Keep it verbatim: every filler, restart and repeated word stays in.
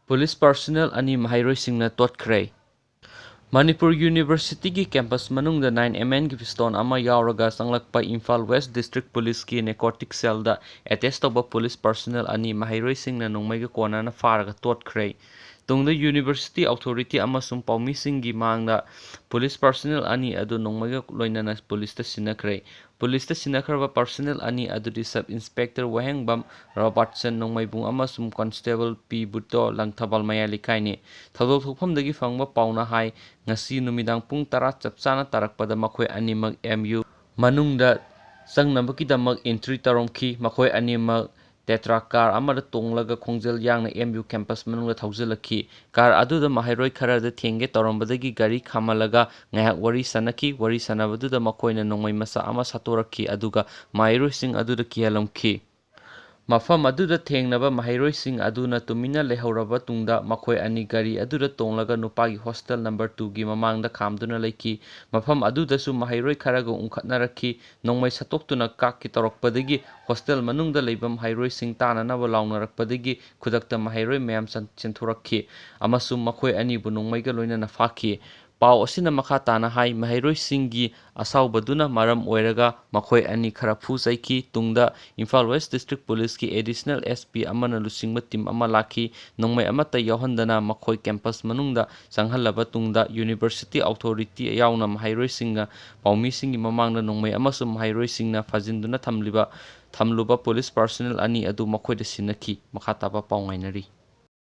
Police personnel ꯑꯅꯤ ꯃꯍꯩꯔꯣꯏꯁꯤꯡꯅ ꯇꯣꯠꯈ꯭ꯔꯦ꯫ ꯃꯅꯤꯄꯨꯔ ꯌꯨꯅꯤꯚꯔꯁꯤꯇꯤꯒꯤ ꯀꯦꯝꯄꯁ ꯃꯅꯨꯡꯗ nine M Mꯒꯤ ꯄꯤꯁꯇꯣꯟ ꯑꯃ ꯌꯥꯎꯔꯒ ꯆꯪꯂꯛꯄ ꯏꯝꯐꯥꯜ ꯋꯦꯁ ꯗꯤꯁꯇ꯭ꯔꯤꯛ ꯄꯨꯂꯤꯁꯀꯤ ꯅꯦꯀꯣꯔꯇꯤꯛ ꯁꯦꯜꯗ ꯑꯦꯇꯦꯁ ꯇꯧꯕ ꯄꯨꯂꯤꯁ ꯄꯔꯁꯣꯅꯦꯜ ꯑꯅꯤ ꯃꯍꯩꯔꯣꯏꯁꯤꯡꯅ ꯅꯣꯡꯃꯩꯒ ꯀꯣꯟꯅꯅ ꯐꯥꯔꯒ ꯇꯣꯠꯈ꯭ꯔꯦ꯫ ꯇꯨꯡꯗ ꯌꯨꯅꯤꯚꯔꯁꯤꯇꯤ ꯑꯣꯊꯣꯔꯤꯇꯤ ꯑꯃꯁꯨꯡ ꯄꯥꯎꯃꯤꯁꯤꯡꯒꯤ ꯃꯥꯡꯗ ꯄꯨꯂꯤꯁ ꯄꯔꯁꯣꯅꯦꯜ ꯑꯅꯤ ꯑꯗꯨ ꯅꯣꯡꯃꯩꯒ ꯂꯣꯏꯅꯅ ꯄꯨꯂꯤꯁꯇ ꯁꯤꯟꯅꯈ꯭ꯔꯦ꯫ ꯄꯨꯂꯤꯁꯇ ꯁꯤꯟꯅꯈ꯭ꯔꯕ ꯄꯔꯁꯣꯅꯦꯜ ꯑꯅꯤ ꯑꯗꯨꯗꯤ ꯁꯕ ꯏꯟꯁꯄꯦꯛꯇꯔ ꯋꯥꯍꯦꯡꯕꯝ ꯔꯣꯕꯥꯔꯠꯁꯟ ꯅꯣꯡꯃꯩꯕꯨꯡ ꯑꯃꯁꯨꯡ ꯀꯣꯟꯁꯇꯦꯕꯜ ꯄꯤ ꯕꯨꯠꯇꯣ, ꯂꯪꯊꯕꯥꯜ ꯃꯌꯥꯏ ꯂꯩꯀꯥꯏꯅꯤ꯫ ꯊꯧꯗꯣꯛ ꯊꯣꯛꯐꯝꯗꯒꯤ ꯐꯪꯕ ꯄꯥꯎꯅ ꯍꯥꯏ, ꯉꯁꯤ ꯅꯨꯃꯤꯗꯥꯡ ꯄꯨꯡ ꯇꯔꯥ ꯆꯞ ꯆꯥꯅ ꯇꯥꯔꯛꯄꯗ ꯃꯈꯣꯏ ꯑꯅꯤꯃꯛ M U ꯃꯅꯨꯡꯗ ꯆꯪꯅꯕꯒꯤꯗꯃꯛ ꯑꯦꯟꯇ꯭ꯔꯤ ꯇꯧꯔꯝꯈꯤ꯫ ꯃꯈꯣꯏ ꯑꯅꯤꯃꯛ ꯇꯦꯇ꯭ꯔꯥ ꯀꯥꯔ ꯑꯃꯗ ꯇꯣꯡꯂꯒ ꯈꯣꯡꯖꯦꯜ ꯌꯥꯡꯅ M U ꯀꯦꯝꯄꯁ ꯃꯅꯨꯡꯗ ꯊꯧꯖꯤꯜꯂꯛꯈꯤ꯫ ꯀꯥꯔ ꯑꯗꯨꯗ ꯃꯍꯩꯔꯣꯏ ꯈꯔꯗ ꯊꯦꯡꯒꯦ ꯇꯧꯔꯝꯕꯗꯒꯤ ꯒꯥꯔꯤ ꯈꯥꯝꯍꯜꯂꯒ ꯉꯥꯏꯍꯥꯛ ꯋꯥꯔꯤ ꯁꯥꯟꯅꯈꯤ꯫ ꯋꯥꯔꯤ ꯁꯥꯟꯅꯕꯗꯨꯗ ꯃꯈꯣꯏꯅ ꯅꯣꯡꯃꯩ ꯃꯆꯥ ꯑꯃ ꯁꯠꯇꯣꯔꯛꯈꯤ, ꯑꯗꯨꯒ ꯃꯍꯩꯔꯣꯏꯁꯤꯡ ꯑꯗꯨꯗ ꯀꯤꯍꯜꯂꯝꯈꯤ꯫ ꯃꯐꯝ ꯑꯗꯨꯗ ꯊꯦꯡꯅꯕ ꯃꯍꯩꯔꯣꯏꯁꯤꯡ ꯑꯗꯨꯅ ꯇꯨꯃꯤꯟꯅ ꯂꯩꯍꯧꯔꯕ ꯇꯨꯡꯗ ꯃꯈꯣꯏ ꯑꯅꯤ ꯒꯥꯔꯤ ꯑꯗꯨꯗ ꯇꯣꯡꯂꯒ ꯅꯨꯄꯥꯒꯤ ꯍꯣꯁꯇꯦꯜ ꯅꯝꯕꯔ ꯇꯨꯒꯤ ꯃꯃꯥꯡꯗ ꯈꯥꯝꯗꯨꯅ ꯂꯩꯈꯤ꯫ ꯃꯐꯝ ꯑꯗꯨꯗꯁꯨ ꯃꯍꯩꯔꯣꯏ ꯈꯔꯒ ꯎꯪꯈꯠꯅꯔꯛꯈꯤ꯫ ꯅꯣꯡꯃꯩ ꯁꯠꯇꯣꯛꯇꯨꯅ ꯀꯥꯞꯀꯦ ꯇꯧꯔꯛꯄꯗꯒꯤ ꯍꯣꯁꯇꯦꯜ ꯃꯅꯨꯡꯗ ꯂꯩꯕ ꯃꯍꯩꯔꯣꯏꯁꯤꯡ ꯇꯥꯅꯅꯕ ꯂꯥꯎꯅꯔꯛꯄꯗꯒꯤ ꯈꯨꯗꯛꯇ ꯃꯍꯩꯔꯣꯏ ꯃꯌꯥꯝ ꯆꯦꯟ-, ꯆꯦꯟꯊꯣꯔꯛꯈꯤ ꯑꯃꯁꯨꯡ ꯃꯈꯣꯏ ꯑꯅꯤꯕꯨ ꯅꯣꯡꯃꯩꯒ ꯂꯣꯏꯅꯅ ꯐꯥꯈꯤ꯫ ꯄꯥꯎ ꯑꯁꯤꯅ ꯃꯈꯥ ꯇꯥꯅ ꯍꯥꯏ, ꯃꯍꯩꯔꯣꯏꯁꯤꯡꯒꯤ ꯑꯁꯥꯎꯕꯗꯨꯅ ꯃꯔꯝ ꯑꯣꯏꯔꯒ ꯃꯈꯣꯏ ꯑꯅꯤ ꯈꯔ ꯐꯨ ꯆꯩꯈꯤ꯫ ꯇꯨꯡꯗ ꯏꯝꯐꯥꯜ ꯋꯦꯁ ꯗꯤꯁꯇ꯭ꯔꯤꯛ ꯄꯨꯂꯤꯁꯀꯤ ꯑꯦꯗꯤꯁꯅꯦꯜ S P ꯑꯃꯅ ꯂꯨꯆꯤꯡꯕ ꯇꯤꯝ ꯑꯃ ꯂꯥꯛꯈꯤ꯫ ꯅꯣꯡꯃꯩ ꯑꯃꯠꯇ ꯌꯥꯎꯍꯟꯗꯅ ꯃꯈꯣꯏ ꯀꯦꯝꯄꯁ ꯃꯅꯨꯡꯗ ꯆꯪꯍꯜꯂꯕ ꯇꯨꯡꯗ ꯌꯨꯅꯤꯚꯔꯁꯤꯇꯤ ꯑꯣꯊꯣꯔꯤꯇꯤ ꯌꯥꯎꯅ ꯃꯍꯩꯔꯣꯏꯁꯤꯡꯅ ꯄꯥꯎꯃꯤꯁꯤꯡꯒꯤ ꯃꯃꯥꯡꯗ ꯅꯣꯡꯃꯩ ꯑꯃꯁꯨꯡ ꯃꯍꯩꯔꯣꯏꯁꯤꯡꯅ ꯐꯥꯖꯤꯟꯗꯨꯅ ꯊꯝꯂꯤꯕ, ꯊꯝꯂꯨꯕ ꯄꯨꯂꯤꯁ ꯄꯔꯁꯣꯅꯦꯜ ꯑꯅꯤ ꯑꯗꯨ ꯃꯈꯣꯏꯗ ꯁꯤꯟꯅꯈꯤ꯫ ꯃꯈꯥ ꯇꯥꯕ ꯄꯥꯎ ꯉꯥꯏꯅꯔꯤ꯫